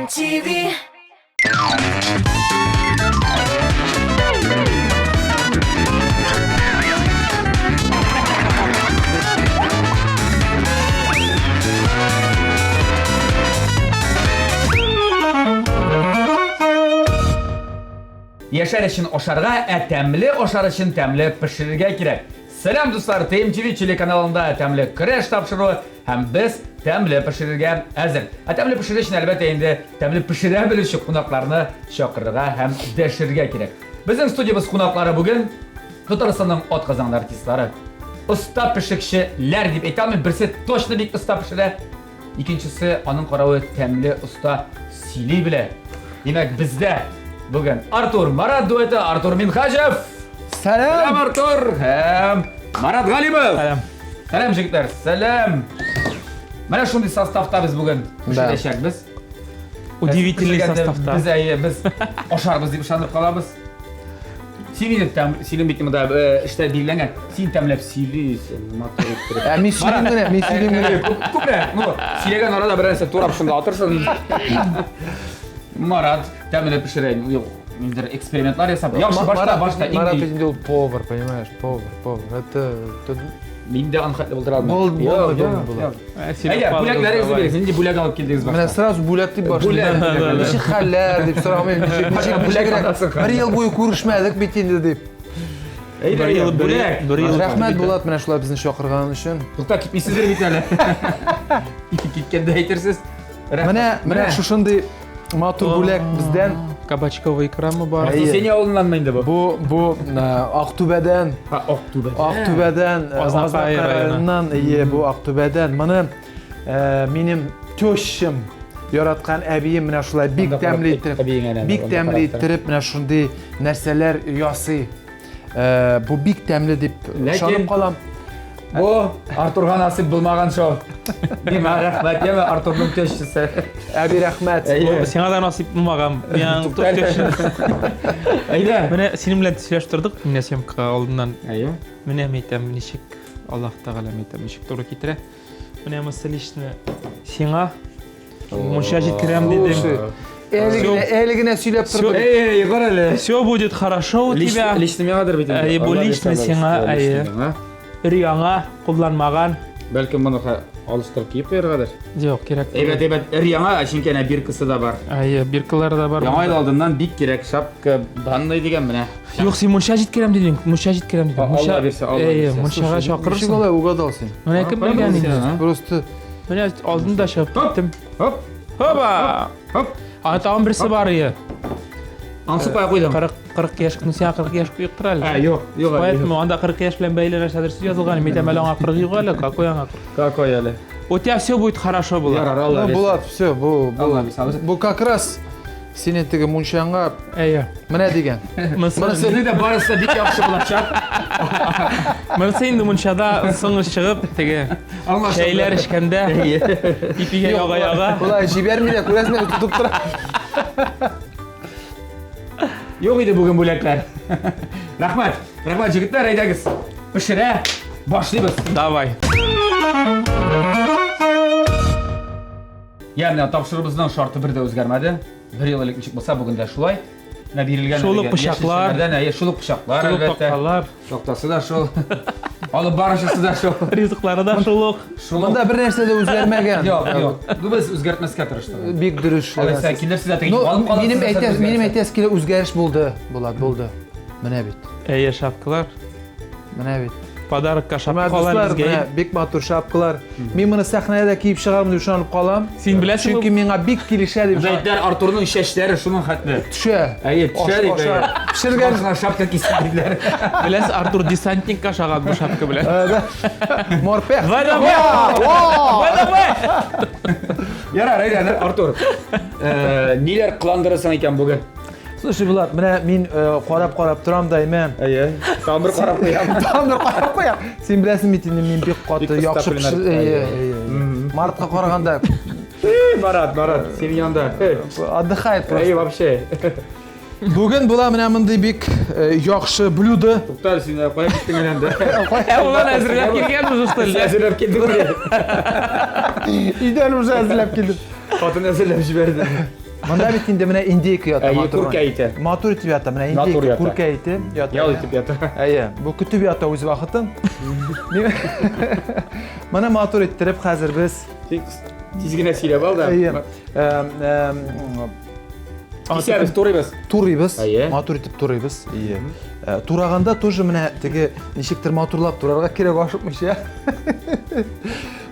TMTV. Яшәр өчен ашарга, ә тәмле ашар өчен тәмле пешерергә кирәк. Сәлам, дуслар! TMTV телеканалында тәмле көрәш тапшыруы һәм без тәмле пешерергә әзер. Ә тәмле пешерү өчен, әлбәттә инде, тәмле пешерә белүче кунакларны чакырырга һәм дәшергә кирәк. Безнең студиябез кунаклары бүген Татарстанның атказанган артистлары. Оста пешекчеләр дип әйтә алмыйм, берсе точно бик оста пешерә, Икенчесе, аның каравы тәмле оста сөйли белә. Димәк, бездә бүген Артур Марат дуэты, Артур Минхаҗев. Сәлам! Сәлам, Артур! Һәм Марат Галимов. Сәлам. Сәлам, җегетләр. Сәлам. Менә шундый составта без бүген пешерәчәкбез. Удивительный составта. Без әйе, без ашарбыз дип ышанып калабыз. Син инде тәм, синең бит монда эштә билгеләнгән. Син тәмләп сөйлисең, матур иттереп. Ә мин сөйлим генә, мин сөйлим генә. Күпме? Ну, сөйләгән арада бер нәрсә турап шунда атырсың. Марат тәмләп пешерә. Юк, ниндидер экспериментлар ясап. Яхшы, башта, башта Марат инде ул повар, понимаешь, повар, повар. Это Мин дә аны хәтле булдыра алмыйм. Бул, булмый, була. Әйдә, бүләкләрегезне бирегез. Нинди бүләк алып килдегез башта? Менә сразу бүләк дип башлыйм. Ничек хәлләр дип сорамыйм, ничек ничек бүләк. Бер ел буе күрешмәдек бит инде дип. Әйдә, Бер ел, бүләк. бер ел. Рәхмәт, Булат, менә шулай безне чакырган өчен. Тукта, китмисездер бит әле. Киткәндә әйтерсез. Менә, менә шушындый матур бүләк бездән. Кабачковый икрамы бар. Әйе. Сеня авылыннанмы инде бу? Бу бу Актүбәдән. Актүбәдән. Актүбәдән, Азнакай районыннан, әйе, бу Актүбәдән. Моны минем тещам яраткан әбием менә шулай бик тәмле иттереп, бик тәмле иттереп менә шундый нәрсәләр ясый. Бу бик тәмле дип ышанып калам. Бу Артурга насыйп булмаган шул. Миңа рәхмәт, яме Артурның тещасы. Әби рәхмәт. Сиңа да насыйп булмаган. Әйдә. Менә синең белән сөйләшеп тордык, менә съемка алдыннан. Әйе. Менә әйтәм, ничек Аллаһ Тәгалә әйтәм, ничек туры китерә. Менә монысы лично сиңа мунча җиткерәм дидем. Әле генә, әле генә сөйләп тордым. Эй, эй, кара әле. Все будет хорошо у тебя. Лично миңадыр бит инде. Әйе, бу лично сиңа, әйе. Өр яңа, кулланмаган. Бәлкем моны алыштырып киеп куяргадыр. Юк, кирәк. Әйбәт, әйбәт. Өр яңа, чөнки әнә биркасы да бар. Әйе, биркалар да бар. Яңа ел алдыннан бик кирәк шапка, банный дигән менә. Юк, син мунча җиткерәм дидең, мунча җиткерәм дидең. Алла бирсә, Алла бирсә. Мунчага чакырырсың. Ничек алай угадал син? Менә кем белгән инде. Просто Менә алдын да чыгып киттем. Хоп. Хоба! Хоп. Аны тагын берсе бар ие. Ансы кая куйдың? 40 40 яшь, ну сиңа 40 яшь юктыр әле. Ә, юк, юк әле. Поэтому анда 40 яшь белән бәйле нәрсәдер сүз язылган. Мин әйтәм, әле аңа 40 юк әле, какой аңа 40? Какой әле? У тебя все будет хорошо было. Ярар, Алла Ну, Булат, все, бу бу бу как раз синең теге мунчаңа Әйе. Менә дигән. Монысы дә барысы да бик яхшы булачак. Монысы инде мунчада соң чыгып, теге чәйләр эчкәндә ипигә яга-яга. Болай җибәрми дә, күрәсең, тотып тора. Юк иде бүген бүләкләр. Рәхмәт. Рәхмәт, җегетләр, әйдәгез. Пешерә башлыйбыз. Давай. Я, менә тапшыруыбызның шарты бер дә үзгәрмәде. Бер ел элек ничек булса, бүген дә шулай. Менә бирелгән Шул ук пычаклар. Әйе, шул ук пычаклар, Шул ук әлбәттә. такталар. Тактасы да шул. Алып баручысы да шул. Ризыклары да шул ук. Шул ук. Монда бер нәрсә дә үзгәрмәгән. Юк, юк. Ну, без үзгәртмәскә тырыштык. Бик дөрес. Алайса килерсез дә теге Ну, алып калырсыз минем да әйтәс, минем үзгәрсә. әйтәс килә үзгәреш булды, Булат, булды. Менә бит. Әйе, шапкалар. Менә бит. Подарокка шапка Менә алам дуслар, безгә. менә бик матур шапкалар. Мин моны сәхнәдә дә киеп чыгармын дип ышанып калам. Син беләсеңме? Чөнки миңа бик килешә дип ышанам. Әйттеләр, Артурның чәчләре шуның хәтле. Төшә. Әйе, төшә дип. Аша. Пешергән. Башына шапка кисеп диделәр. Беләсез, Артур десантникка ошаган бу шапка белән. Морпех. ВДВ! ВДВ! Ярар, әйдә, Артур. Ниләр кыландырасың икән бүген? Слушай, Булат, менә мин карап-карап торам да, әйме. Әйе. Тагын бер карап куям. Тагын бер карап куям. Син беләсең бит инде, мин бик каты яхшы пешер. Әйе, әйе. Мартка караганда. Эй, Марат, Марат, синең янда. Отдыхает просто. Әй, вообще. Бүген була менә мондый бик яхшы блюдо. Тукта, син кая киттең әле анда? Ә улар әзерләп килгән уже, что ли? Әзерләп килдең. Өйдән уже әзерләп килдем. Хатын әзерләп җибәрде. Монда бит инде менә индейка ята Әйе, матур. күркә ите. Матур итеп ята, менә Матур индейка, ята. күркә ите ята. Ял итеп ята. Әйе, бу көтеп ята үз вакытын. Моны матур иттереп хәзер без Тиз генә сөйләп ал да. Әйе. Эм, эм, Кисәбез, турыйбыз. Турыйбыз. Әйе. Матур итеп турыйбыз. Әйе. Э, Тураганда тоже менә теге ничектер матурлап турарга кирәк ашыкмыйча.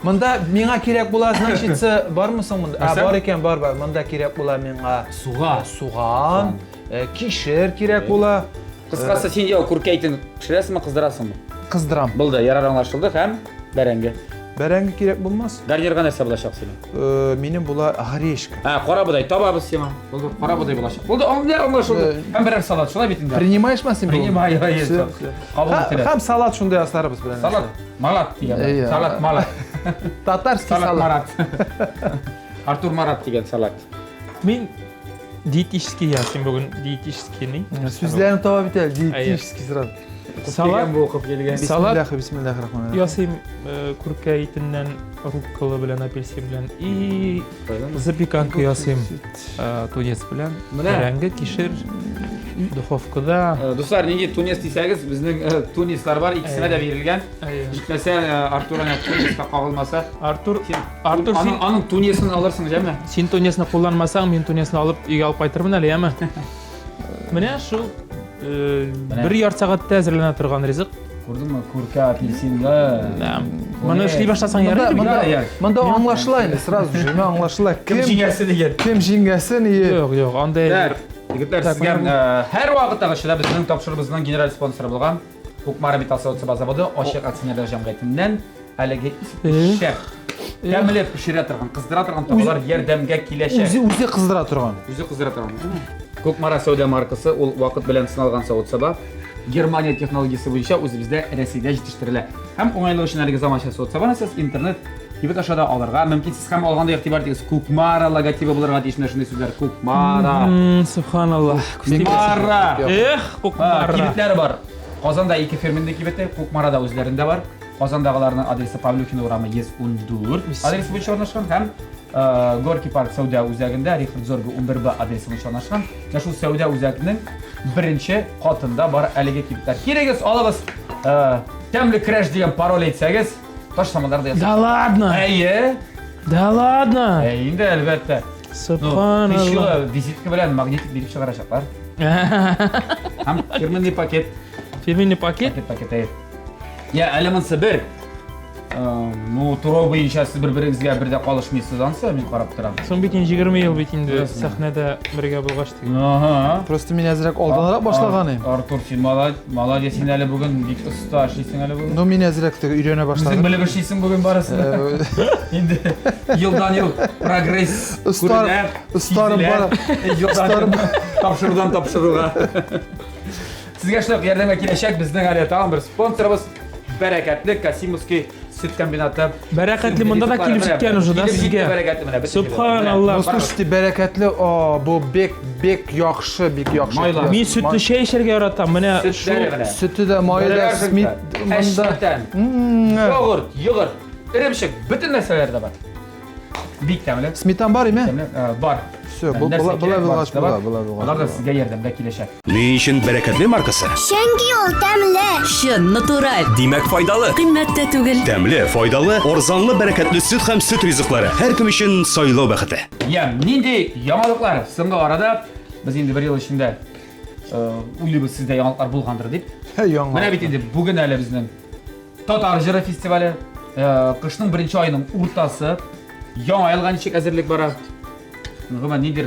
Монда миңа кирәк була, значится, бармы соң монда? А, Нәрсә? бар икән, бар, бар. Монда кирәк була миңа Суга. суган, э, кишер кирәк була. Кыскасы, син яу күркә итен пешерәсеңме, кыздырасыңмы? Кыздырам. Булды, ярар аңлашылды һәм бәрәңге. Бәрәңге кирәк булмас. Гарнирга нәрсә булачак синең? Э, минем була гречка. Ә, кара бодай табабыз сиңа. Булды, кара бодай булачак. Булды, аңлашылды. Э, Һәм берәр салат, шулай бит инде. Принимаешь ма син? бүген? Принимаю, әйе. Всё, всё. Кабул ителә. Һәм салат шундай ясарбыз белән. Салат, малат дигән. Әйе. Салат малат. Татарский Салат салат. марат. Артур Марат дигән салат. Мин диетический ясыйм бүген, диетический ни? Сүзләрен таба бит әле, диетический сразу. Салат Килгән бу укып килгән. Салат. Бисмиллахи, бисмиллахи рахмани. Ясыйм э, күркә итеннән руккола белән апельсин белән и запеканка ясыйм э, тунец белән. Менә. Бәрәңге, кишер духовкада. Э, Дуслар, нинди тунец дисәгез, безнең э, тунецлар бар, икесенә дә бирелгән. Әйе. Җитмәсә, э, Артур әнә тунецка кагылмаса, Артур, син Артур, аның, син, аның тунецын алырсың, җәме? син тунецны кулланмасаң, мин тунецны алып өйгә алып кайтырмын әле, яме? Менә шул э, Менә. бер ярты сәгатьтә әзерләнә торган ризык. Күрдеңме, күркә, апельсинлы. Да. Моны эшли башласаң Монда, ярый. монда, Ярар. монда аңлашыла инде сразу же, менә аңлашыла. Кем Кем җиңәсе дигән. кем җиңәсен ие. Юк, юк, андай Так, егетләр, Так, сезгә менә э, һәр вакыттагыча да безнең тапшыруыбызның генераль спонсоры булган Кукмара металл савыт-саба заводы ачык акционерлар җәмгыятеннән әлеге Эх. шәп тәмле пешерә торган, кыздыра торган табалар ярдәмгә киләчәк. Үзе үзе кыздыра торган. Үзе кыздыра торган. Кукмара сәүдә маркасы ул вакыт белән сыналган савыт-саба. Германия технологиясе буенча үзебездә Рәсәйдә җитештерелә. Һәм уңайлык өчен әлеге заманча савыт-сабаны сез интернет кибет аша да алырга мөмкин. Сез һәм алганда игътибар итегез, Кукмара логотибы булырга тиеш менә шундый сүзләр. Кукмара. М, Субханаллах. Кукмара. Эх, Ha, Кукмара. Кибетләре бар. Казанда ике фирменный кибете, Кукмарада үзләрендә бар. Казандагыларның адресы Павлюхина урамы 114 адресы буенча урнашкан һәм э, Горки парк сәүдә үзәгендә Рихард Зорге 11Б адресы буенча урнашкан. Менә шул сәүдә үзәгенең беренче катында бар әлеге кибетләр. Килегез, алыгыз. Э, Тәмле крәш дигән пароль әйтсәгез, таш самалар да ясап. Да ладно. Әйе, Да ладно. әйе инде әлбәттә. Ну, Субханаллах. һич югы визитка белән магнитик биреп чыгарачаклар. Һәм фирменный пакет. Фирменный пакет. Пакет, пакет, әйе. Я, әле монысы бер. Э, Ну, турау буенча сез бер-берегезгә бер дә калышмыйсыз ансы, мин карап торам. Соң бит инде 20 ел бит инде Күрәсең. сәхнәдә бергә булгач дигән. Ага. Просто мин әзрәк алданрак башлаган идем. Артур, син молодец, молодец, син әле бүген бик оста эшлисең әле бүген. Ну мин әзрәк теге өйрәнә Үзең башладым. белеп эшлисең бүген барысын. Э, Инде елдан ел прогресс Остар- күренә, остарым сизелә. бара. Елдан ел тапшырудан тапшыруга. Сезгә шулай ук ярдәмгә киләчәк безнең әле тагын бер спонсорыбыз Бәрәкәтле Касимовский сөт комбинаты. Бәрәкәтле монда да килеп җиткән уже да Килеп җитте сезгә. бәрәкәтле менә. бөтен җирдә. Субханаллах. Ну, слушайте, бәрәкәтле, о, бу бик бик яхшы, бик яхшы. Майлар. Мин сөтле чәй эчәргә яратам. Менә шул Сөтләре менә. Сөте дә, мае да, смит монда. Әшнәтән. М, Йогурт, йогурт, эремчек, бөтен нәрсәләр дә бар. Бик тәмле. Сметан бар име? Тәмле, э, бар. Всё, бу- Нәрсә була- кирәк, була булгач барысы да бар. була, була булгач Алар да була. сезгә ярдәмгә киләчәк. Ни өчен бәрәкәтле маркасы? Чөнки ул тәмле. Чын, натураль. Димәк, файдалы. Кыйммәт тә түгел. Тәмле, файдалы, арзанлы бәрәкәтле сөт һәм сөт ризыклары. Һәркем өчен сайлау бәхете. Я, нинди яңалыклар соңгы арада без инде бер ел эчендә э, уйлыйбыз сездә яңалыклар булгандыр дип. Яңа. Менә бит инде бүген әле безнең Татар җыры фестивале, э, кышның беренче аеның уртасы, Яңа елга ничек әзерлек бара? Гомумән нидер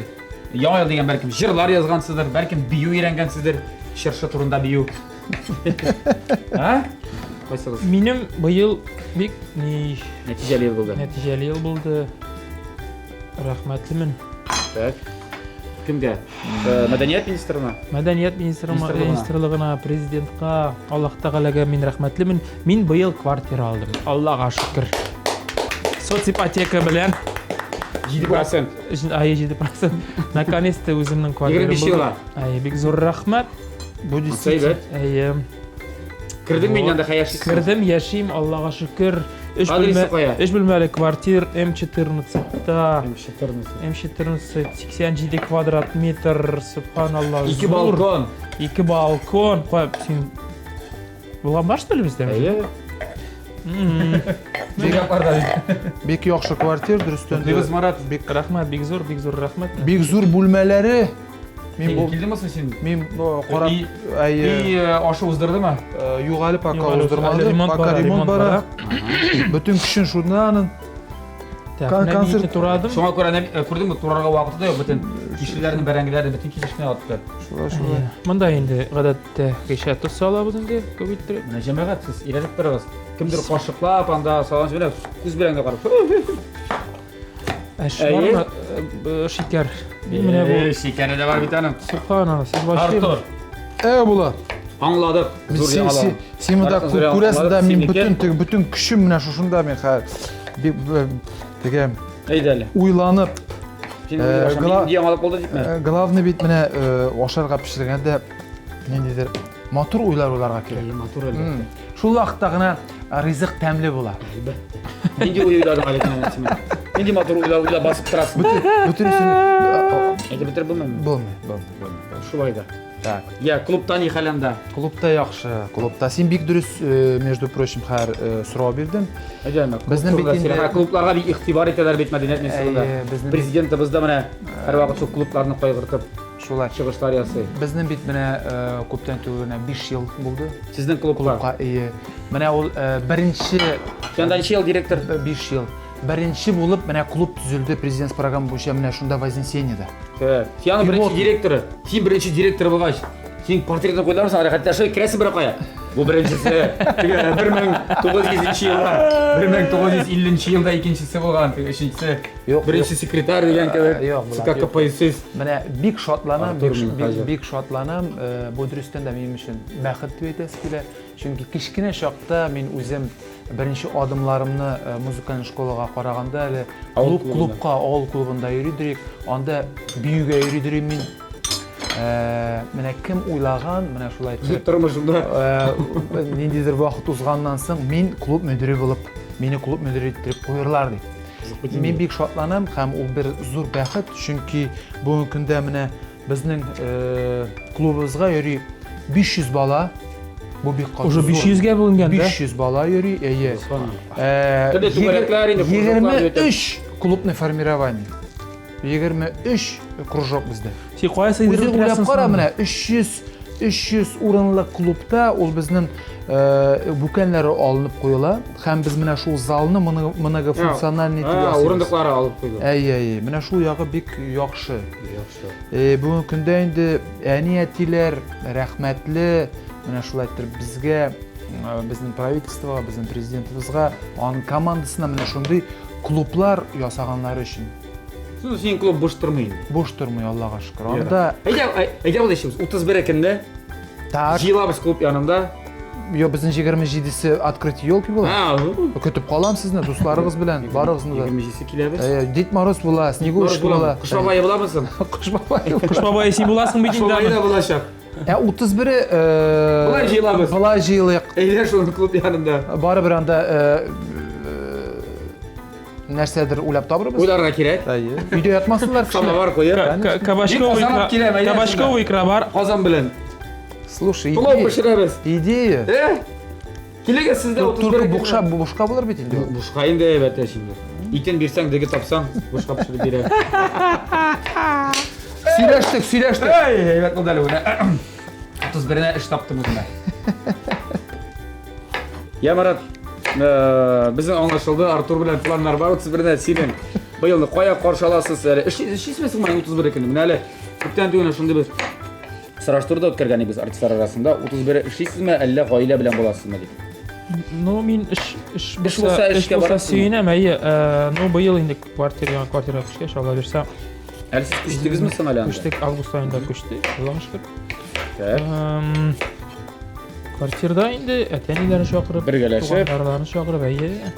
Яңа ел дигән бәлкем җырлар язгансыздыр, бәлкем бию өйрәнгәнсездер, чыршы турында бию. А? Кайсыгыз? минем быел бик ни Нәтиҗәле ел булды. нәтиҗәле ел булды. Рәхмәтлемен. Так. Кемгә? Э, Мәдәният министрына. Мәдәният Министрлыгына. министрлыгына, президентка, Аллаһ Тәгаләгә мин рәхмәтлемен. Мин быел квартира алдым. Аллаһка шөкер. Соципотека белән 7%. Ай 7%. Наконец-то үземнең квартирам 25 елга. Ай, бик зур рәхмәт. Бу действительно. Әйбәт. Әйе. Кердең мин Вот. анда хәяшисең. Кердем, яшим, Аллаһка шөкер. Өч Адресы бүлмә, кая? өч бүлмәле квартир М14-та. М14. М14 87 квадрат метр, субханалла. Ике зур. балкон. Ике балкон. Кая, син булган бар что ли бездә? Әйе. М-м. Бик якларда. Бик яхшы квартир, дөрестән дә. Котлыйбыз, Марат. Бик Рәхмәт, бик зур, бик зур рәхмәт. бик зур бүлмәләре. Мин бу Килдеме соң син? мин бу карап И- әйе И ашы уздырдымы? юк әле пока Юк әле, уздырмады. әле ремонт Пока бара, ремонт ремонт бара. Бөтен көчен шунда аның. Так, Кон- менә концерт- мин турадым. Шуңа күрә күрдеңме, турарга вакыты да юк, бөтен кишерләрне, бәрәңгеләрне бөтен кишешкенә атты. Шулай шулай. Монда инде гадәттәгечә тоз салабыз инде, күп иттереп. Менә җәмәгать, сез өйрәнеп торыгыз. Кемдер кашыклап анда салган менә күз белән дә карап. Ә шулармы шикәр? Мин менә бу. Шикәре дә бар бит аның. Субханалла, сез вообще Артур, Ә була. аңладык. Зур Син яңалык. син монда Зур яңалык. күрәсең дә мин Синеке. бөтен теге бөтен көчем менә шушында мин хәзер бик теге Әйдә әле. уйланып Син яңалык булды дипме? Главный бит менә ашарга пешергәндә ниндидер матур уйлар уйларга кирәк. Матур әлбәттә. Шул вакытта гына ризык тәмле була. Әлбәттә. Нинди уй уйладың әле син? Нинди матур уйлар уйлап басып торасың? Бөтен бөтенесен Әйтеп бетереп булмыймы? булмый, булмый, булмый. Шулай да. Так. Я, клубта ни хәл анда? Клубта яхшы, клубта. Син бик дөрес, между прочим, хәр сорау бирдең. Әйдәме? Безнең бит инде- клубларга бик игътибар итәләр бит мәдәният министрлыгында. Әйе, безнең бит- Президентыбыз да менә һәрвакыт шул клубларны кайгыртып Шулай. чыгышлар ясый. Безнең бит менә күптән түгел генә 5 ел булды. Сезнең клубка. Клубка, әйе. Менә ул беренче Син анда ничә ел директор? 5 ел. Беренче булып менә клуб төзелде президент программа буенча менә шунда Вознесениеда. Син аның беренче директоры. Син беренче директор булгач, син портретын куйдырсың, рәхәтләшеп керәсең бер кая. Бу беренчесе. Теге 1900 елда, 1950 елда икенчесе булган, теге өченчесе. Юк, Беренче секретарь дигән кебек. Юк, Булат, ЦК юк. КПСС. Менә бик шатланам, Артур бик, бик, Минһаҗев. бик шатланам. Бу дөрестән дә минем өчен бәхет дип әйтәсе килә. Чөнки кечкенә чакта мин үзем беренче адымларымны музыкаль школага караганда әле Авыл клуб, клубында. клубка, авыл клубында йөридерик, анда биюгә йөридерим мин. Менә кем уйлаган, менә шулай итеп, Тормышымда. ниндидер вакыт узганнан соң мин клуб мөдире булып, мине клуб мөдире иттереп куерлар дип. Мин бик шатланам һәм ул бер зур бәхет, чөнки бүгенге көндә менә безнең клубыбызга йөри 500 бала. Бу бик каты Уже зур. 500-гә бүленгән, да? 500 бала йөри, әйе. Төрле түгәрәкләр инде, кружоклар 23 клубный формирование. 23 кружок бездә. Син кая сыйдырып Үзең уйлап бетерәсең кара соң? менә 300 урынлы клубта ул безнең бүкәннәре алынып куела һәм без менә шул залны многофункциональный итеп ясыйбыз. Урындыклары алып куйды. Әйе, әйе. Менә шул ягы бик яхшы. Яхшы. Бүгенге көндә инде әни әтиләр рәхмәтле, менә шулай итеп безгә, безнең правительствога, безнең президентыбызга, аның командасына менә шундый клублар ясаганнары өчен. Син клуб буш тормый инде. Буш тормый, Аллага шөкер. Анда Әйдә, әйдә ул эшебез. 31 көндә так, җыелабыз клуб янында. Йо, безнең 27-се открытие елки була. Көтеп калам сезне, дусларыгыз белән, барыгызны да. 27-се киләбез. Дед Мороз була, Снегурочка була. Кыш бабае буламы соң? Кыш бабай. Кыш бабае син буласың бит Кыш инде. бабае да булачак. Ә 31-е Болай җыелабыз. Болай җыелыйк. Әйдә шул клуб янында. Барыбер анда нәрсәдер уйлап табырбыз. Уйларга кирәк. Әйе. Өйдә ятмасыннар кешеләр. Самовар куеп. Кабачковый Мин Казанга киләм, әйдә Кабачковый икра бар. Казан белән. Слушай, Пылау идея. пешерәбез. Идея. Килегез сездә 31 Только көндә. бушка, бушка булыр бит инде. Бушка инде әйбәт инде. Итен бирсәң, деге тапсаң, бушка пешереп бирә. Сөйләштек, сөйләштек. Эй, әйбәт булды әле менә. 31-нә эш таптым үземә. Я, Марат, безнең аңлашылды, Артур белән планнар бар 31-нә синең. Быелны кая каршы аласыз әле? Эш эшлисезме соң менә 31 көне? Менә әле күптән түгел шундый без сораштыру да үткәргән идек без артистлар арасында. 31 эшлисезме, әллә гаилә белән буласызмы дип. Ну, мин эш эш Эш булса, эш эшкә булса барасыңмы? сөенәм, әйе. Ну, быел инде квартира, яңа квартирага күчкәч, Алла бирсә, Әле сез күчтегезме соң әле анда? күчтек, август аенда күчтек, Аллага шөкер. Так. Квартирада инде әти-әниләрен чакырып, Бергәләшеп. туганнарларын чакырып, әйе.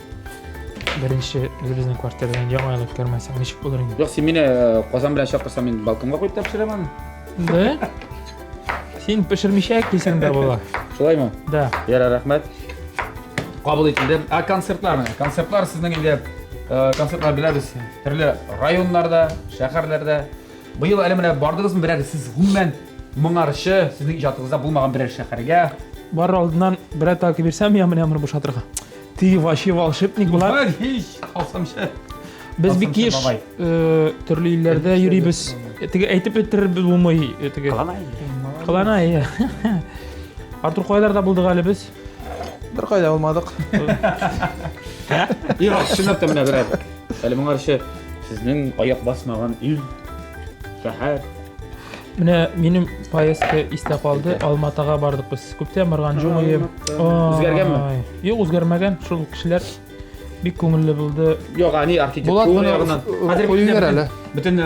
Беренче үзебезнең квартирадан яңа ел үткәрмәсәң ничек булыр инде? Юк, син мине Казан белән чакырсаң, мин балконга куеп та пешерәм аны. Да? Син пешермичә килсәң дә була. Шулаймы? Да. Ярар, рәхмәт. кабул ителде. Ә концертлар менә, концертлар сезнең инде э, концертлар беләбез төрле районнарда, шәһәрләрдә. Быел әле менә бардыгызмы берәр сез гомумән моңарчы сезнең иҗатыгызда булмаган берәр шәһәргә? Барыр алдыннан берәр талки бирсәм, я менә моны бушатырга. Ты вообще волшебник була. Һич, алсамчы. Без бик еш э, төрле илләрдә йөрибез. Теге әйтеп бетереп булмый, э, теге. Кылана инде. Кылана, иә. Артур кайларда булдык әле без? Бер кайда булмадык. Юк, чынлап та менә берәр. Әле моңарчы сезнең аяк басмаган ил, шәһәр. Менә минем поездка истә калды. Алматага бардык без. Күптән барган юк иде. Үзгәргәнме? Юк, үзгәрмәгән. Шул кешеләр бик күңелле булды. Юк, ани архитектура ягыннан. Хәзер кую әле. Бөтен э,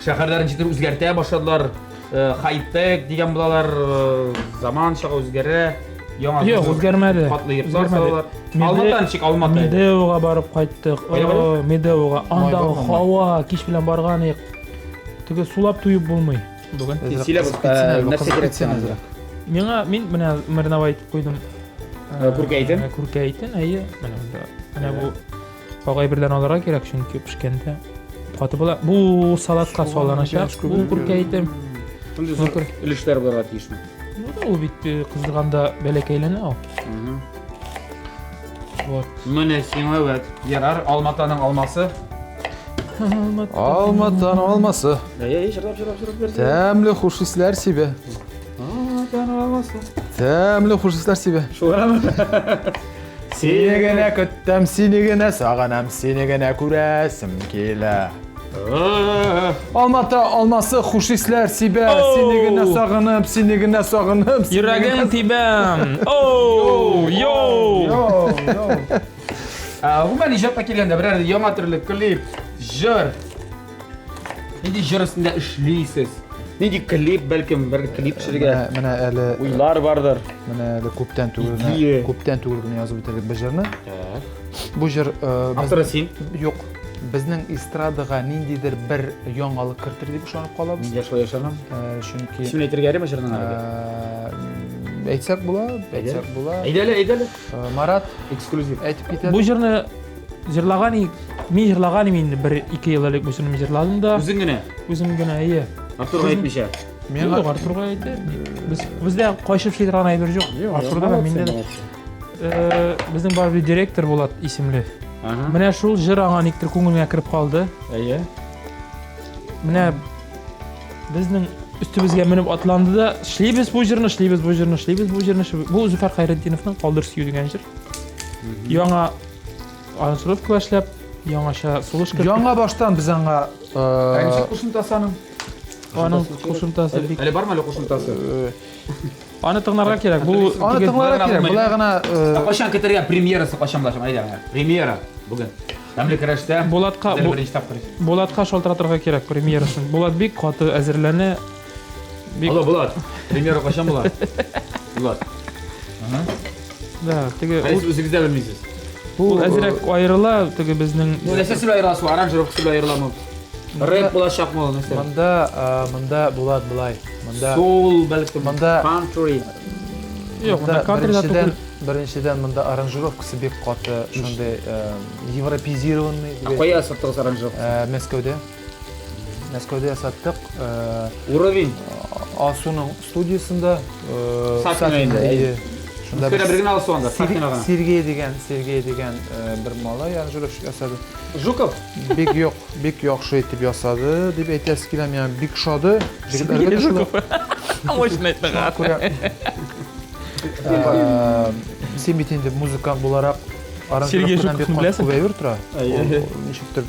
шәһәрләрен ничектер үзгәртә башладылар. Э, хай-тек дигән булалар, э, заман чагы үзгәрә. Яңа Юк, үзгәрмәде. Катлы йортлар салалар. Алмата ничек Алмата? Медеуга барып кайттык. Медеуга. Андагы һава кич белән барган идек. Теге сулап туеп булмый. Бүген сөйләп нәрсә кирәк сиңа? Миңа мин менә мариновать итеп куйдым. Күркә итен? Күркә итен, әйе. Менә монда. Менә бу Ак әйберләрне алырга кирәк, чөнки пешкәндә каты була. Бу салатка салыначак. Бу күркә ите. Шундый зур өлешләр булырга тиешме? Ну да, ул бит э, кыздырганда бәләкәйләнә ул. Вот. Менә сиңа вәт. Ярар, Алматаның алмасы. Алматаның алмасы. Әй, җырлап, җырлап, җырлап бирсә. Тәмле хуш исләр сибә. Алматаның алмасы. Тәмле хуш исләр сибә. Шулаймы? Сине генә көтәм, сине генә сагынам, сине генә күрәсем килә. Алмата алмасы хуш исләр сибә, сине генә сагынып, сине генә сагынып. Йөрәгем тибәм. Оу, йоу. Йоу, йоу. Гомумән иҗатка килгәндә берәр яңа төрле клип, җыр. Нинди җыр өстендә эшлисез? Нинди клип, бәлкем, бер клип төшерергә Менә әле уйлар бардыр. Менә әле күптән түгел генә, күптән түгел генә язып бетердек бу җырны. Бу җыр э, Авторы син? Юк. Безнең эстрадага ниндидер бер яңалык кертер дип ышанып калабыз. Мин дә шулай ышанам. Э, чөнки Исемен әйтергә ярыймы җырның әлегә? Э, әйтсәк була, әйтсәк була. Әйдә әле, әйдә әле. Марат, эксклюзив. Әйтеп китә. Бу җырны җырлаган идек. Мин җырлаган идем инде бер ике ел элек бу җырны мин җырладым да. Үзең генә? Үзем генә, әйе. Артурга әйтмичә. Миңа Юк, Артурга әйтә. Без бездә кайчып эшли торган әйбер юк. Артурда да, миндә дә. Э, безнең бар бит директор Булат исемле. Менә шул җыр аңа никтер күңеленә кереп калды. Әйе. Менә безнең өстебезгә менеп атланды да, эшлибез бу җырны, эшлибез бу җырны, эшлибез бу җырны. Бу Зөфәр Хәйретдиновның Калдыр сөю дигән җыр. Яңа аранжировка эшләп, яңача сулыш кертеп. Яңа баштан без аңа Ә ничек кушымтасы аның? Аның кушымтасы бик. Әле бармы әле кушымтасы? Аны тыңларга кирәк. Бу Аны тыңларга кирәк. Болай гына Ә кайчан көтәргә премьерасы кайчан булачак? Әйдә, менә. Премьера бүген. Тәмле көрәштә. Булатка Бездә беренче тапкыр. Булатка шалтыратырга кирәк премьерасын. Булат бик каты әзерләнә. Бик... Алло, Булат. Премьера кайчан була? Булат. Да, теге Әле сез үзегез дә белмисез. Ул әзрәк аерыла, теге безнең Ну, нәрсәсе белән аерыласы? Аранжировкасы белән аерыламы? Рэп булачакмы ул, нәрсә? Монда, монда Булат былай. Монда Соул, бәлкем, монда country. Юк, монда country да беренчедән, түгел. беренчедән монда аранжировкасы бик каты, шундый европеизированный. Ә кая ясаттыгыз аранжировкасын? Мәскәүдә. Мәскәүдә ясаттык. Уровень. Алсуның студиясендә. Сафина инде. Әйе. Шунда бер генә Алсу анда, Сафина гына. Сергей дигән, Сергей дигән бер малай аранжировщик ясады. Жуков? Бик юк, бик яхшы итеп ясады дип әйтәсе килә миңа, бик ошады. Сергей Жуков. Мощный әйтте. Син бит инде музыкант буларак аранжировкадан бик каты күп әйбер тора. Ничектер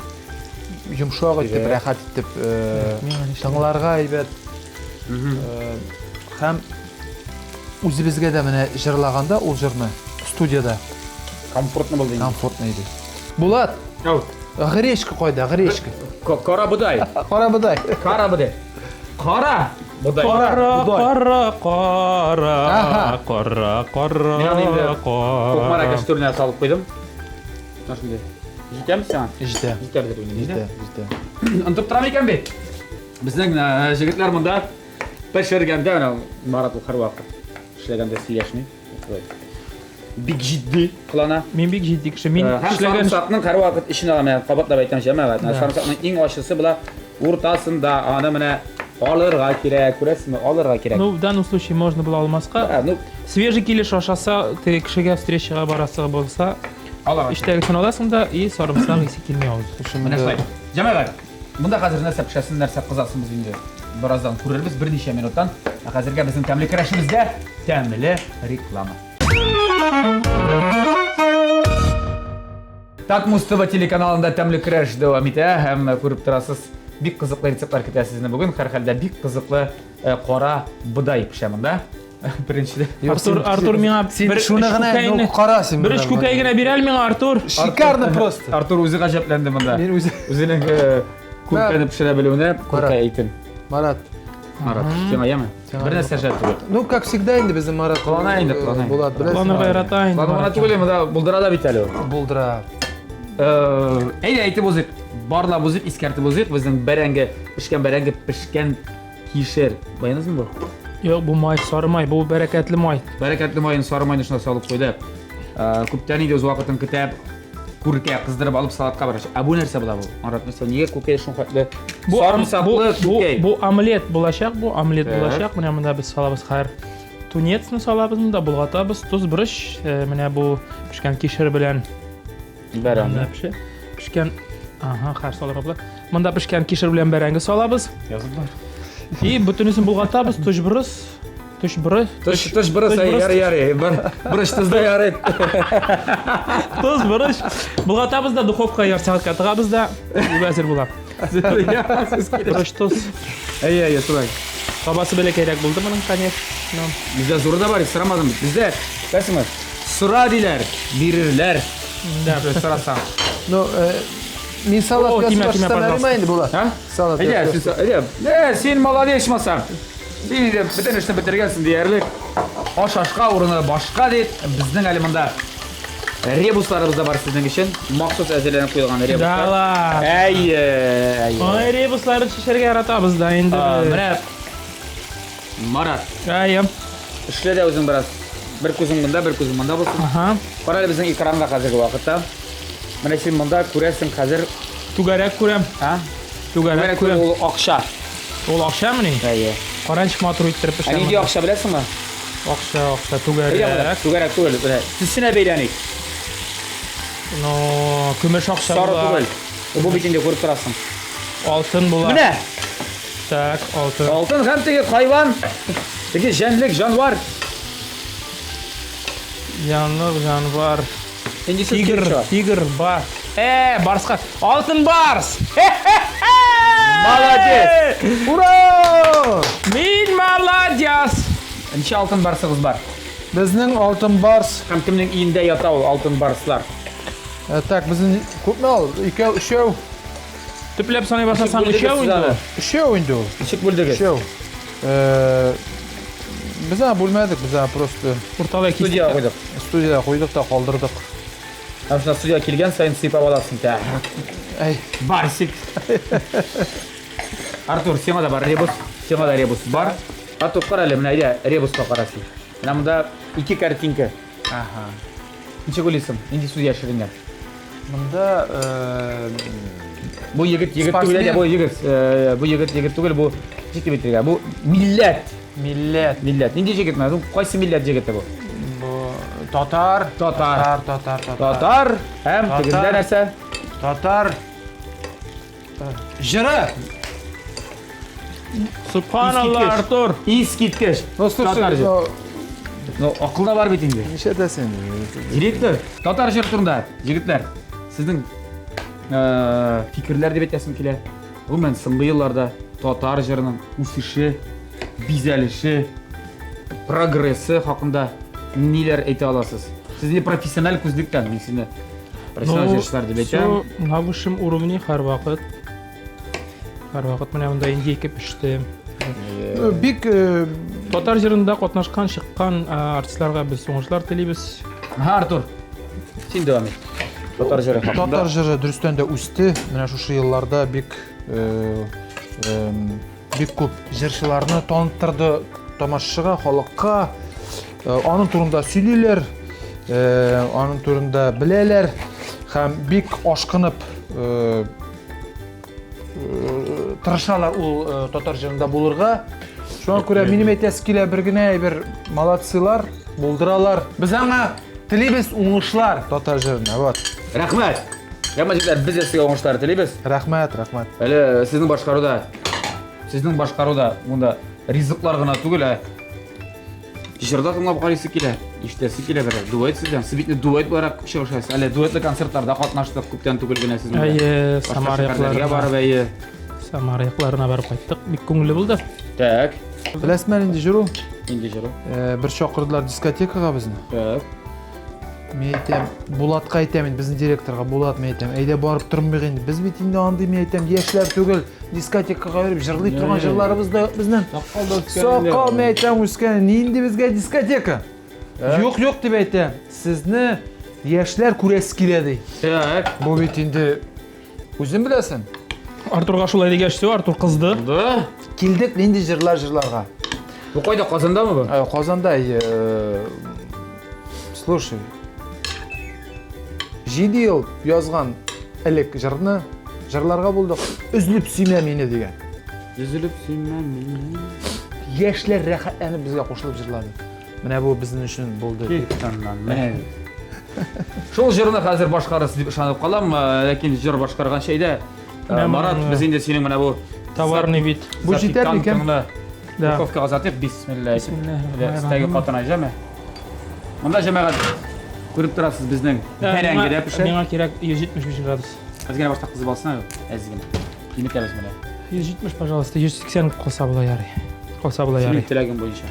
йомшак итеп, рәхәт итеп тыңларга әйбәт. Һәм үзебезгә дә менә җырлаганда ул җырны студияда комфортно булды. Комфортно иде. Булат. Гречка кайда? Гречка. Кара бодай. Кара бодай. Кара бодай. Кара бодай. Кара, кара, кара, кара, кара, кара. Кукмара кәчтүренә салып куйдым. Менә шундый. Җитәме сиңа? Җитә. Җитәр дип уйлыйм. Җитә, җитә. Онытып торам икән бит. Безнең э, җегетләр монда пешергәндә, менә Марат ул һәрвакыт эшләгәндә сөйләшми. бик җитди кылана. Мин бик җитди кеше. Мин Һәм эшләгән сарымсакның һәрвакыт эчен алам. Менә кабатлап әйтәм, җәмәгать. Менә Сарымсакның иң ачысы була уртасында. Аны менә алырга кирәк, күрәсезме? Алырга кирәк. Ну, в данном случае можно было алмаска. Да, ну, Свежий килеш ашаса, теге кешегә встречага барасы булса, алырга. эчтәгесен аласың да и сарымсак исе килми авызга. Менә шулай. Җәмәгать, монда хәзер нәрсә пешәсен, нәрсә кызарсын без инде бераздан күрербез, берничә минуттан. Ә хәзергә безнең тәмле көрәшебездә тәмле реклама. Татмус ТВ телеканалында тәмле көрәш дәвам итә һәм күреп торасыз, бик кызыклы рецептлар көтә сезне бүген. Һәрхәлдә бик кызыклы э, кара бодай пешә монда. Беренчедә. Артур, Артур миңа Син бер шуны өч гына, күкәйне- ну, кара син Бер өч моны. күкәй генә бир әле миңа, Артур. Шикарно просто. Артур үзе гаҗәпләнде монда. Мин үзе Үзенең э, күркәне пешерә белүенә Кара. күркә әйтен. Марат. Марат, сиңа яме? Бер нәрсә шәп түгел. Ну, как всегда инде безнең Марат. Кылана инде, кылана инде. Булат, беләсең. Кыланырга ярата инде. Кылана Марат. түгел, монда булдыра да бит әле ул. Булдыра. Э, Әйдә әйтеп узыйк. Барлап узыйк, искәртеп узыйк. Безнең бәрәңге, пешкән бәрәңге, пешкән кишер. Майонезмы бу? Юк, бу май, сары май, бу бәрәкәтле май. Бәрәкәтле маен, сары майны шунда салып куйды. Э, Күптән инде үз вакытын көтәп, күркә кыздырып алып салатка барачак. Ә бу нәрсә була бу? Марат, нәрсә? Нигә күкәй шул хәтле? Бу Сарымсаклы бу, күкәй. бу омлет булачак, бу омлет Так. булачак. Менә монда без салабыз хәер тунецны салабыз монда, болгатабыз, тоз, борыч, э, менә бу пешкән кишер белән Бәрәңге. Монда пешә. Пешкән Ага, хәер салырга була. Монда пешкән кишер белән бәрәңге салабыз. Язып бар. И бөтенесен болгатабыз, тоз, борыч, тоз, борыч, Тыш, тыш, борыс, Тыш, әй, борыс. ярый, ярый. Бар, борыч тозда ярый. тоз, борыч. Болгатабыз да духовкага ярты сәгатькә тыгабыз да, ул әзер була. Борыч, тоз. Әй, әй, шулай. Табасы бәләкәйрәк булды моның, конечно. Бездә зуры да бар, сорамадым. Бездә, беләсеңме, сора диләр, бирерләр. Да. Сорасаң. Ну, э, мин салат О, тимә, ясап тимә, башласам пожалуйста. ярыймы инде Булат? А? Салат Әйдә, ясап. син, әйдә. Э, син молодец, ичмасам. Син инде бөтен эшне бетергәнсең диярлек. Аш ашка урыны башка дип, безнең әле монда ребусларыбыз да бар сезнең өчен. Махсус әзерләнеп куелган Да ребуслар. ладно. Әйе, әйе. Ой, ребусларны чишәргә яратабыз да инде. А, без. Менә Марат, Әйе. эшлә дә үзең бераз. Бер күзең монда, бер күзең монда булсын. Ага. Кара әле безнең экранга хәзерге вакытта. Менә син монда күрәсең хәзер, Түгәрәк күрәм. а? Түгәрәк Түгәрәк түгел, күрәм. ул акча. Ул акчамыни? Әйе. Кара ничек матур иттереп Ә пешә. нинди акча беләсеңме? Акча, акча, Әйдә монда, түгәрәк. Түгәрәк түгел, менә төсенә бәйләник. Но көмеш акча Сары була. түгел. Бу бит инде күреп торасың. Алтын була. Менә Так, алтын. алтын һәм теге хайван, теге җәнлек, җанвар. Янлык, җанвар. Нинди сүз Тигр, килеп чыга? тигр, бар. Э, барска. Алтын барс. Молодец! Ура! Мин молодец. Ничә алтын барсыгыз бар? Безнең алтын барс. Һәм кемнең өендә ята ул алтын барслар? Э, Так, безнең күпме ул? Икәү, өчәү. Төпләп саный башласаң, Ничек өчәү бүлдегез инде. ул. аны? Өчәү инде ул. Ничек бүлдегез? Өчәү. Э, Без аны бүлмәдек, без аны просто Урталай кистек. Студияга куйдык. студияда куйдык та калдырдык. Һәм шунда студияга килгән саен сыйпап аласың. Так. Әй, Барсик. Артур, сиңа да бар ребус. Сиңа да ребус бар. Артур, кара әле, менә әйдә, ребуска кара син. Менә монда ике картинка. Ага. Ничек уйлыйсың? Нинди сүз яшеренгән? Монда э, Бу егет егет түгел, Спортсмен. әйдә, бу егет, э, бу егет егет түгел, бу ничек дип әйтергә? Бу милләт. милләт. Милләт. Нинди җегет менә? Бу Кайсы милләт җегете бу? Бу татар. Татар. Татар, татар, татар. Татар һәм Татар. тегендә нәрсә? Татар. Җыры. Субханалла, Искиткеч. Артур. Искиткеч. Ну, слушай, Татар җыры. ну, Ну, акылда бар бит инде. нишләтәсең? Директор, татар җыры турында, егетләр, сезнең э, фикерләр дип әйтәсем килә. Гомумән, соңгы елларда татар җырының үсеше, бизәлеше, прогрессы хакында ниләр әйтә аласыз? Сез не профессиональ күзлектән, мин сезне профессиональ җырчылар дип әйтәм. всё на высшем уровне һәрвакыт. Һәрвакыт менә монда индейка пеште. Ну, Бик э, Татар җырында катнашкан, чыккан э, артистларга без уңышлар телибез. Ага, Артур, син дәвам ит. Татар җыры хакында. Татар җыры дөрестән дә үсте. Менә шушы елларда бик э, эм, бик күп җырчыларны таныттырды тамашачыга, халыкка. Э, Аның турында сөйлиләр. Аның турында беләләр һәм бик ашкынып тырышалар ул татар җырында булырга. Шуңа күрә минем әйтәсе килә бер генә әйбер, молодцылар, булдыралар. Без аңа телибез уңышлар татар җырына. Вот. Рәхмәт. Рәхмәт, егетләр, без дә сезгә уңышлар телибез. Рәхмәт, рәхмәт. Әле сезнең башкаруда, сезнең башкаруда монда ризыклар гына түгел, ә Җырда тыңлап карыйсы килә, ишетәсе килә берәр. Дуэт сездән. Сез бит дуэт буларак чыгышасыз. Әле дуэтлы концертларда катнаштык күптән түгел генә сезнең белән. Әйе, Самара якларына барып, әйе. Самара якларына барып кайттык. Бик күңелле булды. Так. Беләсезме нинди җыр ул? Нинди җыр ул? Э, бер чакырдылар дискотекага безне. Так. Мин әйтәм, Булатка әйтәм инде, безнең директорга, Булат, мин әйтәм, әйдә барып тормыйк инде. Без бит инде андый, мин әйтәм, яшьләр түгел, дискотекага йөреп җырлый торган җырларыбыз да юк безнең. Сакал да үскән. Сакал, мин әйтәм, үскән. Нинди безгә дискотека? Юк, юк дип әйтә. Сезне яшьләр күрәсе килә ди. Так. Бу бит инде үзең беләсең. Артурга шулай дигәч, все, Артур кызды. Да. Килдек нинди җырлар җырларга. Бу кайда, Казандамы бу? Э, Казанда, э, слушай, 7 ел язган элек җырны җырларга булдык. Өзелеп сөймә мине дигән. Өзелеп сөймә мине. Яшьләр рәхәтләнеп безгә кушылып җырлады. Менә бу безнең өчен булды. Киттаннан, менә. Шул җырны хәзер башкарырсыз дип ышанып калам, э, ләкин җыр башкарганчы әйдә, э, Марат, без инде синең менә бу товарный вид. Бу җитәр микән? Да. Духовкага озатыйк, бисмилла. Бисмилла. Катына җәме. Монда җәмәгать күреп торасыз безнең бәрәңге дә пешә. Миңа кирәк 175 градус. Әз генә башта кызып алсын әле, әз генә. Киметәбез менә. 170, пожалуйста, 180 калса була ярый. Калса була ярый. Синең теләгең буенча.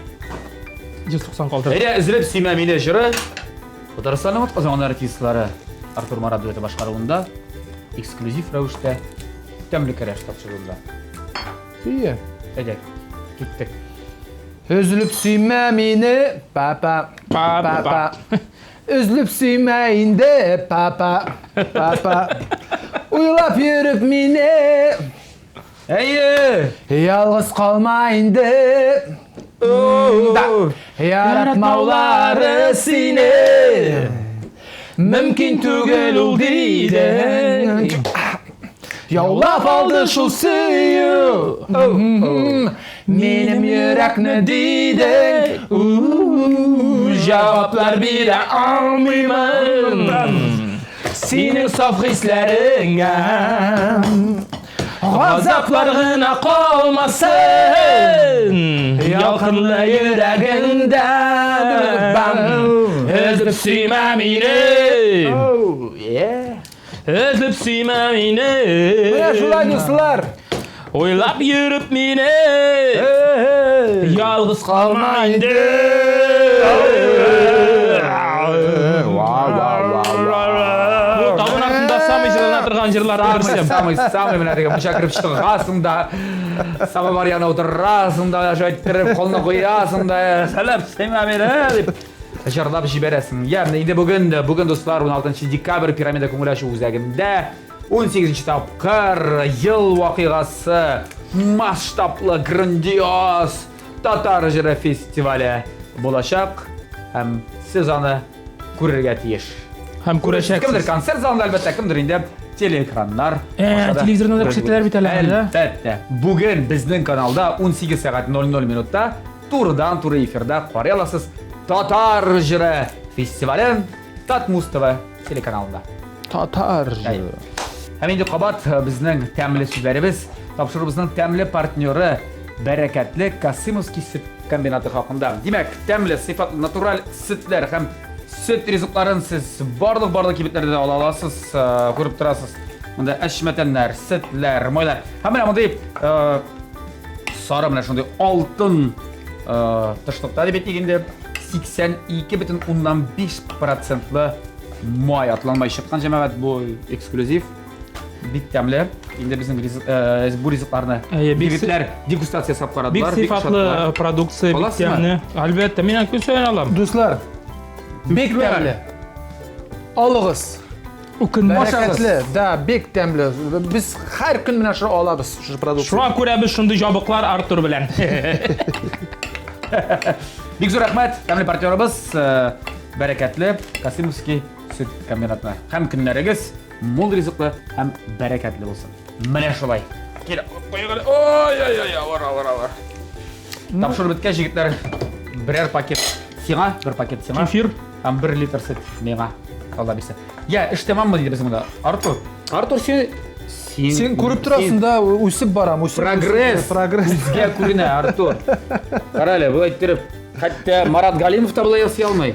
190 калдыр. Әйдә, өзелеп сөймә мине җыры. Татарстанның атказанган артистлары Артур Марат дуэты башкаруында эксклюзив рәвештә тәмле көрәш тапшыруында. Ие. Әйдә, киттек. Өзелеп сөймә мине, папа, папа. Өзелеп сөймә инде, папа, папа. Уйлап йөреп мине. Әйе! Ялгыз калма инде. Да. Яратмаулары сине. Мөмкин түгел ул дидең. Яулап алды шул сөю. Минем йөрәкне дидең. Җаваплар бирә алмыймын. Синең саф хисләреңә. Газаплар гына калмасын. Ялкынлы йөрәгеңдә. Өзеп сөймә мине. Өзеп сөймә мине. Менә шулай, дуслар. Уйлап йөреп мине. Ялгыз калма инде. Бу табын артында самый җырлана торган җырларның берсе. Самый, самый менә теге мунча кереп чыгасың да, самовар янына утырасың да, шулай иттереп кулны куясың да, сәлам, сөймә мине дип җырлап җибәрәсең. Ягъни инде бүген, бүген дуслар, 16 декабрь Пирамида күңел ачу үзәгендә 18 тапкыр ел вакыйгасы масштаблы грандиоз татар җыры фестивале булачак һәм сез аны күрергә тиеш. Һәм күрәчәксез. Кемдер концерт залында, әлбәттә, кемдер инде телеэкраннар. Э, телевизордан да күрсәтәләр бит әле, да? Әлбәттә. Бүген безнең каналда 18 сәгать 00 минутта турыдан-туры эфирда карый аласыз Татар җыры фестивален Татмуз ТВ телеканалында. Татар җыры. Һәм инде кабат э, безнең тәмле сүзләребез, тапшыруыбызның тәмле партнеры бәрәкәтле Касымовский сөт комбинаты хакында. Димәк, тәмле, сыйфатлы, натураль сөтләр һәм сөт ризыкларын сез барлык барлык кибетләрдә дә ала аласыз, э, күреп торасыз. Монда әчмәтәннәр, сөтләр, майлар. Һәм менә мондый э, сары менә шундый алтын э, тышлыкта дип әйтик инде 82,5 процентлы май атланмай чыккан җәмәгать бу эксклюзив бик тәмле инде безнең ризык, э, бу ризыкларны Әйе, бик егетләр дегустация ясап Бик карадылар бик сыйфатлы ошаттылар. э, продукция, бик Аласызмы? тәмле. Әлбәттә, мин аны көн саен алам. Дуслар, бик тәмле. Алыгыз. Үкенмә. Бәрәкәтле, да, бик тәмле. Без һәр көн менә шуны алабыз, шушы продукция. Шуңа күрә без шундый җабыклар Артур белән. Бик зур рәхмәт, тәмле партнерыбыз. Э, бәрәкәтле Касимовский сөт комбинатына. Һәм көннәрегез мул ризыклы һәм бәрәкәтле булсын. Менә шулай. Кил, куйган. Ой-ой-ой, авыр, авыр, авыр. Тапшырып беткәч, егетләр, берәр пакет сиңа, бер пакет сиңа. Кефир. Һәм бер литр сөт миңа. Алла бирсә. Я, эш тәмаммы диде безнең монда. Артур. Артур, син син Син күреп торасың да, үсеп барам, үсеп. Прогресс. үсеп, Прогресс. Күзгә күренә, Артур. Кара әле, болай иттереп. Хәтта Марат Галимов та болай ясый алмый.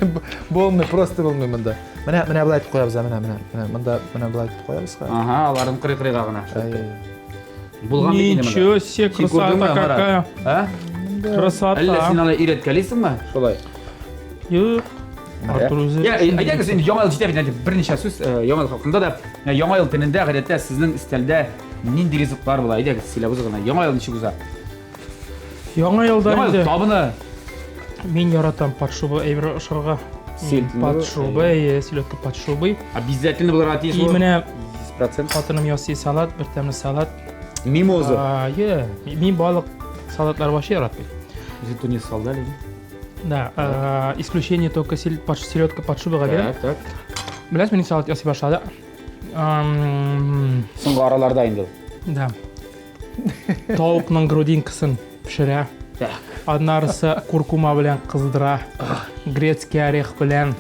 Булмый, просто булмый монда. Менә, менә болай итеп куябыз, менә, менә, менә монда, менә болай итеп куябыз. Ага, аларын кырый-кырыйга гына. Әй. Булган бит инде монда. Ничего себе, Син күрдеңме, красота Марат? какая. А? Красота. Әллә син аны өйрәткәлисеңме? Шулай. Юк. Артур үзе. Я, әйдәгез инде яңа ел җитә бит инде берничә сүз яңа ел хакында да. Менә Яңа ел төнендә гадәттә сезнең өстәлдә нинди ризыклар була? Әйдәгез сөйләп узыгыз гына. Яңа ел ничек уза? Яңа елда Яңа ел инде табыны. мин яратам под шубой әйбер ашарга. Селедка. Под шубой, әйе, селедка под шубой. Обязательно булырга тиеш И ул. менә 100%. хатыным ясый салат, бер тәмле салат. Мимоза. А, Е, мин балык салатлар вообще яратмыйм. Үзе тунец салды әле. Да, а, исключение только селедка под шубага бирәм. Так, так. Беләсез, мин салат ясый башлады. Ам, Соңгы араларда инде ул. Да. Тавыкның грудинкасын пешерә. Так. Аннарысы куркума белән кыздыра. Грецкий орех белән.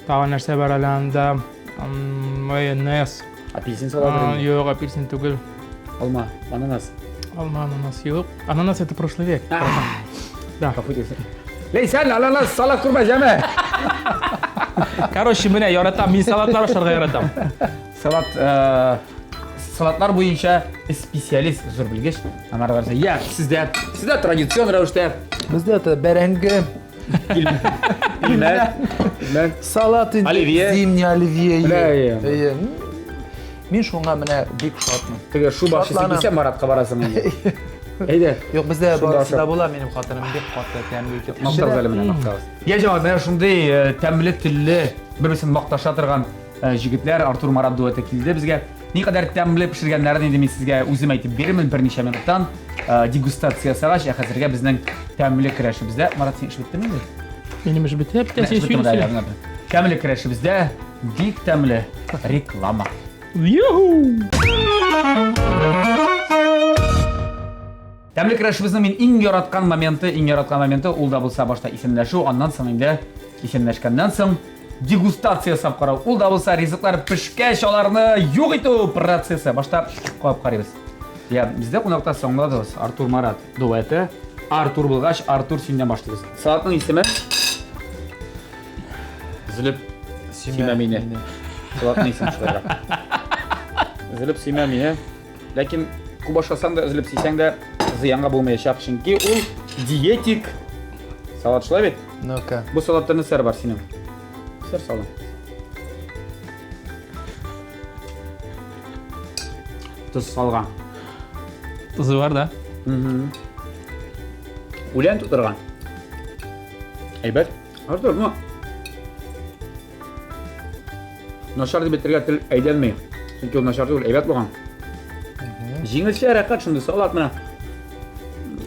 Тагын нәрсә бар әле анда? М, Майонез. Апельсин А, салаты. Юк, апельсин түгел. Алма, ананас. Алма, ананас юк. Ананас это прошлый век. Да. Гафу итегез. Ләйсән, ананас салат күрмә, җәме. Короче, менә яратам. Мин салатлар ашарга яратам. Салат, э, салатлар буенча специалист, зур белгеч. Анар Гарса. Я, сездә, сездә традицион рәвештә Бездә это бәрәңге, пилмән, пилмән. салат инде. Оливье. Зимний оливье. Менә, әйе. Әйе. Мин шуңа менә бик шатмын. Теге шуба ашыйсы Шатланам. килсә, Маратка барасың инде. Әйдә. Юк, бездә Шунда барысы да ашап. була, минем хатыным бик каты тәмле итеп Мактагыз әле менә, мактагыз. Я җәмәгать, менә шундый э, тәмле телле, бер-берсен макташа торган э, җегетләр Артур Марат дуэты килде безгә. Никадәр тәмле пешергәннәрен инде мин сезгә үзем әйтеп бирермен берничә минуттан. Э, дегустация ясагач, ә хәзергә безнең тәмле көрәшебездә. Марат, син эш беттеме инде? Минем эш бетеп, Менә тә эш син бетте, менә, сөйлә. менә. Тәмле көрәшебездә бик тәмле реклама. Юху! Тәмле көрәшебезнең мин иң яраткан моменты, иң яраткан моменты ул да булса башта исәнләшү, аннан соң инде исәнләшкәннән соң дегустация ясап карау. Ул да булса ризыклар пешкәч аларны юк итү процессы. Башта кабып карыйбыз. Я, бездә кунакта соңладыгыз Артур Марат дуэты. Артур булгач, Артур синнән башлыйбыз. Салатның исеме? Өзелеп сөймә мине. Салатның исеме шулайрак. Өзелеп сөймә мине. Ләкин күп ашасаң да, өзелеп сөйсәң дә зыянга булмаячак, чөнки ул диетик салат шулай бит? Ну-ка. Бу салатта нәрсә бар синең? Сыр салдың. Тоз салган. Тузы бар да. Үлән тутырган. Әйбәт. Артур, ну. Начар дип әйтергә тел әйләнми. Чөнки ул начар түгел, әйбәт булган. Җиңелчә рәхәт шундый салат менә.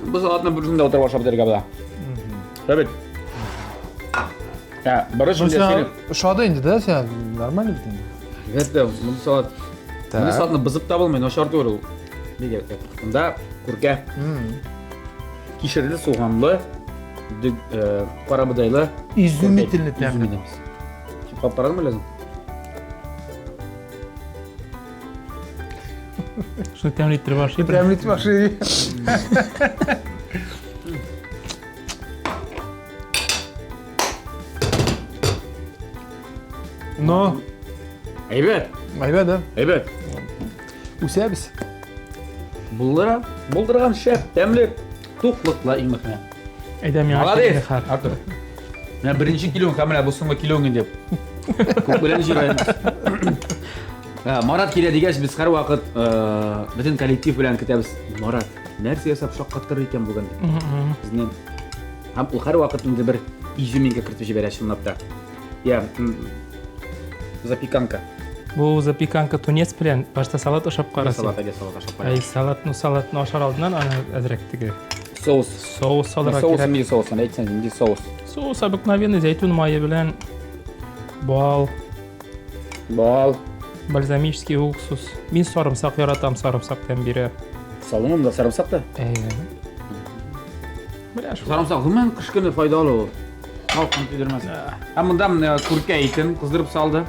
Бу салатны бер көндә утырып ашап бетерергә була. Шулай бит? Ә, борыч Ну, инде сиңа синең. ошады инде, да? Сиңа нормально бит инде. Әлбәттә, мондый салат. Мондый салатны бозып та булмый, начар түгел ул. Бик әйбәт. Монда күркә, кишерле, суганлы, карабодайлы. Изумительный тәмле. Изумительный. Син кабып карадыңмы ләзим? Шуны тәмле иттереп ашый. Тәмле итеп ашый. Но, Әйбәт, әйбәт, да? әйбәт. Үсәбез. Булдыра, булдырган шәп, тәмле, туклыклы иң мөһиме. Әйдә миңа Молодец, килде хәр. Артур. Менә беренче килүең һәм менә бу соңгы килүең инде. Күп белән җибәрәм. Марат килә дигәч, без һәрвакыт бөтен коллектив белән көтәбез. Марат, нәрсә ясап шаккаттырыр икән бүген дип. Безне һәм ул һәрвакыт инде бер изюминка кертеп җибәрә чынлап та. Я, запеканка. Бу запеканка тунец белән башта салат ашап кара син. Салат, әйдә салат ашап кара. Әй, салат, ну салатны ашар алдыннан аны әзрәк теге Соус. соус салырга Соус кирәк. нинди соус? Әйтсәң, нинди соус? Соус обыкновенный зәйтүн мае белән. Бал. Бал. Бальзамический уксус. Мин сарымсак яратам, сарымсак тәм бирә. Салдың монда сарымсак та? Әйе. Менә шул. Сарымсак гомумән кыш көне файдалы ул. Халкын көйдермәс. Һәм монда менә күркә итен кыздырып салды.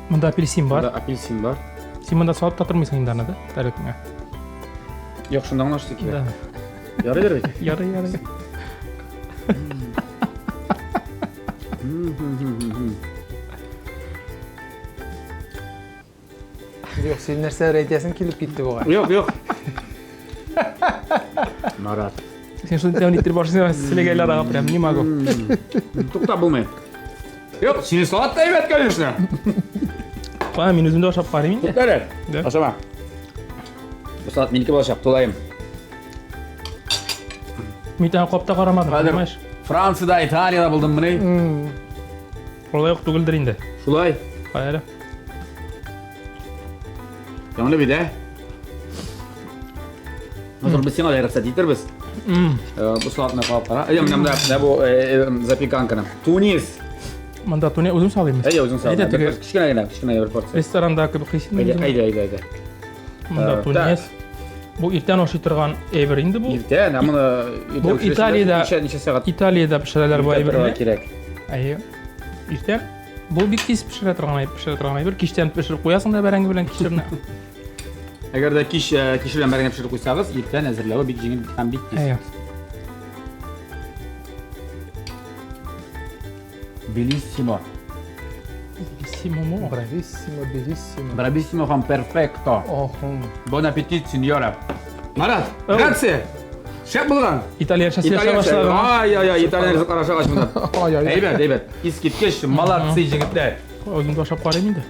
Монда апельсин бар. Монда апельсин бар. Син монда салып та тормыйсың инде аны, да? Тарелкаңа. Юк, шунда гына ашты кирәк. Да. Ярыйдыр бит. Ярый, ярый. Юк, син нәрсәләр әйтәсең килеп китте бугай. Юк, юк. Марат. Син шуны тәмле иттереп ашыйсың, селәгәйләр ага прям, не могу. Туктап булмый. Юк, синең салат та әйбәт, конечно. Кая, мин үзем дә ашап карыйм инде. Тукта әле. Да. Ашама. Бу салат минеке булачак, тулаем. Мин тагын капта карамадым, Хәзер понимаешь? Франциядә, Италиядә булдым менә. Алай ук түгелдер инде. Шулай. Кая әле. Тәмле бит, ә? Хәзер без сиңа да рөхсәт итербез. Бу салатны карап кара. Әйдә, менә монда менә бу запеканканы. Тунис. Монда тунец үзем салыйм. Әйдә, үзең сал. Әйдә, теге Кечкенә генә, кечкенә генә бер порция. ресторанда кебек хис Әйдә, әйдә, әйдә, әйдә. Монда тунец. Бу иртән ашый торган әйбер инде бу. Иртән, ә моны Бу Италиядә ничә ничә сәгать Италиядә пешерәләр бу әйберне. кирәк. Әйе. Иртән бу бик тиз пешерә торган әйбер, пешерә торган әйбер. Кичтән пешереп куясың да бәрәңге белән кишерне. Әгәр дә кич кишер белән бәрәңге пешереп куйсагыз, иртән әзерләве бик җиңел һәм бик тиз. Әйе. Белиссимо. Белиссимо. Брависсимо, белиссимо. Брависсимо һәм перфекто. Охум. Бон аппетит, сеньора. Марат, грация. Шәп булган. Итальянча сөйләшә башладың. Ай, ай, ай, итальян ризыклар ашагач монда. Ай, ай. Әйбәт, әйбәт. Искиткеч, молодцы җегетләр. Үзем дә ашап карыйм инде.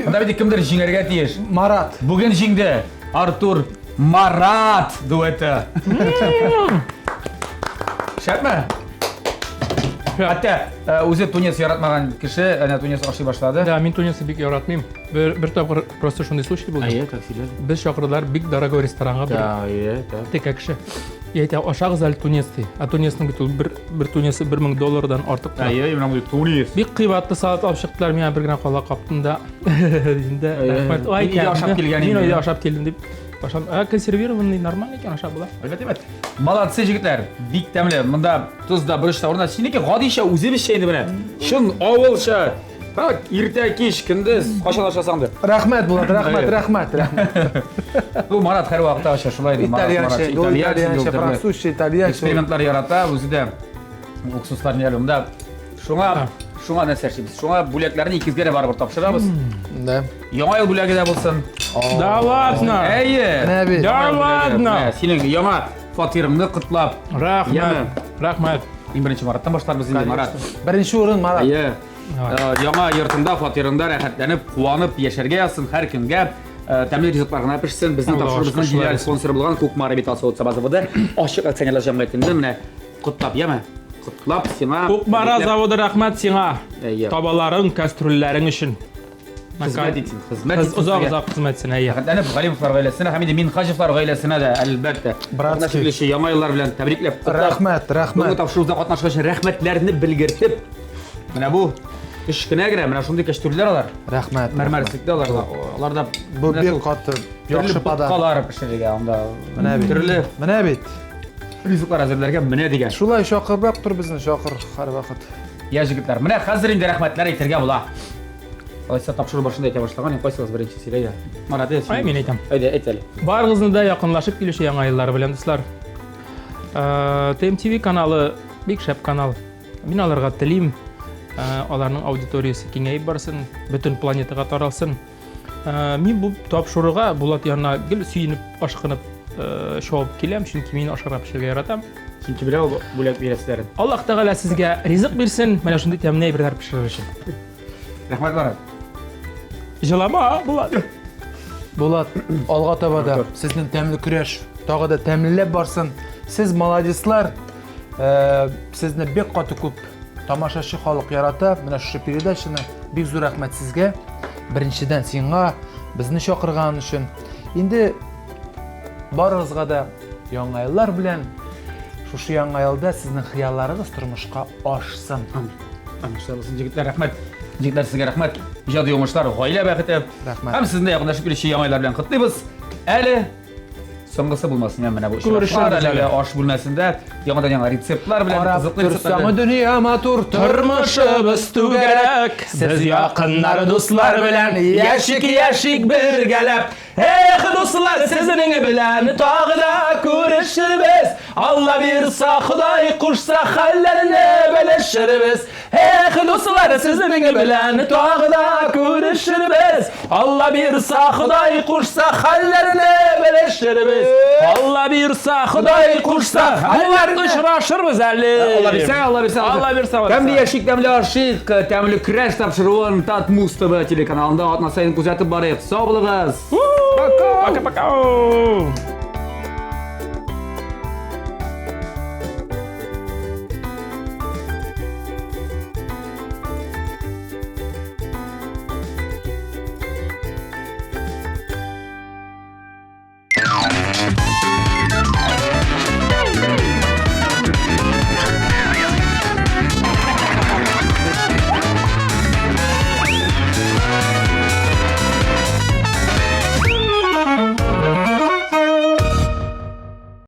Монда бит кемдер җиңәргә тиеш. Марат. Бүген җиңде Артур Марат дуэты. Шәпме? Хәтта үзе тунец яратмаган кеше әнә тунец ашый башлады. Да, мин тунецны бик яратмыйм. Бер, бер тапкыр просто шундый случай булды. Әйе, так серьезно. Без чакырдылар бик дорогой ресторанга бер Да, әйе, да. текә кеше. И әйтә, ашагыз әле тунец ди. Ә тунецның бит ул бер, бер тунецы 1000 доллардан артык тора. Әйе, менә бу тунец. Бик кыйбатлы салат алып чыктылар, миңа бер генә кала каптым да. Дидем дә, рәхмәт. Ай, Мин өйдә ашап килгән Мин инде. өйдә ашап килдем дип. Ашам, ә консервированный нормально икән, ашап була. Әйбәт, әйбәт. Молодцы җегетләр, бик тәмле. Монда тоз да, борыч та урында. Синеке гадичә үзебезчә инде менә. Чын авылча. Так, иртә, кич, көндез, кайчан ашасаң да. Рәхмәт, Булат, рәхмәт, рәхмәт, рәхмәт. Бу Марат һәрвакытта аша шулай ди. Марат, Итальянча, Марат, ул итальянча, итальянча, французча, итальянча. Экспериментлар ярата, үзе дә уксуслар ниләр монда. Шуңа, шуңа нәрсә эшлибез? Шуңа бүләкләрне икезгә дә барыбер тапшырабыз. Да. Яңа ел бүләге дә булсын. Да ладно! Әйе. Менә бит. Да Яңа ел бүләге. ладно! Менә Синең яңа фатирыңны котлап. Рәхмәт, рәхмәт. Иң беренче Мараттан башларбыз инде, Марат. Беренче урын Марат. Әйе. Яңа йортында, фатирыңда рәхәтләнеп, куанып яшәргә язсын һәр кемгә. Тәмле ризыклар гына пешсен. Безнең Аллаһ тапшыруыбызның шөкер, генераль шулай спонсоры булган Кукмара металл савыт-саба заводы ачык акционерлар җәмгыятеннән менә котлап, яме? Котлап сиңа. Кукмара тәбрикләп. заводы рәхмәт сиңа. Әйе. Табаларың, кастрюльләрең өчен. Хезмәт итсен, хезмәт итсен. Озак сезгә. озак хезмәт итсен, әйе. Рәхәтләнеп Галимовлар гаиләсенә һәм инде Минхаҗевлар гаиләсенә дә әлбәттә. Братский. Катнашып яңа еллар белән тәбрикләп, котлап. Рәхмәт, Бүгенге рәхмәт. тапшыруыбызда катнашкан өчен рәхмәтләрне белгертеп, менә бу кечкенә генә менә шундый кәчтүрләр алар. Рәхмәт. Мәрмәр сөтле алар. Алар да Бу менә бик шул каты төрле яхшы подарок. боткалар пешерергә анда. Менә бит. Төрле Менә бит. ризыклар әзерләргә менә дигән. Шулай чакырып тор безне, чакыр һәрвакыт. Я җегетләр, менә хәзер инде рәхмәтләр әйтергә була. Алайса тапшыру башында әйтә башлаган, инде кайсыгыз беренче сөйләй? Марат, әйдә. Ай, мин әйтәм. Әйдә, әйт әле. Барыгызны да якынлашып килүче яңа еллар белән, дуслар. ТМТВ каналы бик шәп канал. Мин аларга телим, аларның аудиториясе киңәеп барсын, бөтен планетага таралсын. Мин бу тапшыруга Булат янына гел сөенеп, ашкынып чабып киләм, чөнки мин ашарга пешерергә яратам. Чөнки белә ул бүләк бирәселәрен. Аллаһ Тәгалә сезгә ризык бирсен, менә шундый тәмле әйберләр пешерер өчен. Рәхмәт, Марат. Җылама, Булат. Булат, алга таба да сезнең тәмле көрәш тагы да тәмлеләп барсын. Сез молодецлар. Сезне бик каты күп тамашачы халык ярата. Менә шушы передачаны бик зур рәхмәт сезгә. Беренчедән сиңа безне чакырган өчен. Инде барыгызга да яңа еллар белән шушы яңа елда сезнең хыялларыгыз тормышка ашсын. Шулай булсын, җегетләр, рәхмәт. Җегетләр, сезгә рәхмәт. Иҗади уңышлар, гаилә бәхете. Рәхмәт. Һәм сезне дә якынлашып килүче яңа еллар белән котлыйбыз. Әле соңгысы булмасын, менә бу очрашулар, әлеге аш бүлмәсендә яңадан-яңа рецептлар белән, кызыклы рецептлар белән. Дөнья матур, тормышыбыз түгәрәк. Без якыннар, дуслар белән яшик, яшик бергәләп. Эх, дуслар, сезнең белән тагы да күрешербез. Алла бирса, Ходай кушса, хәлләрне белешербез. Эх, дуслар, сезнең белән тагы да күрешербез. Алла бирса, Ходай кушса, хәлләрне белешербез. Алла бирса, Ходай кушса, хәлләрне очрашырбыз әле. Алла бирсә, Алла бирсә. Алла бирсә, Алла Тәмле яшик, тәмле ашыйк, тәмле көрәш тапшыруын Татмуз ТВ телеканалында атна саен күзәтеп барыйк. Сау булыгыз. Пока. Пока-пока.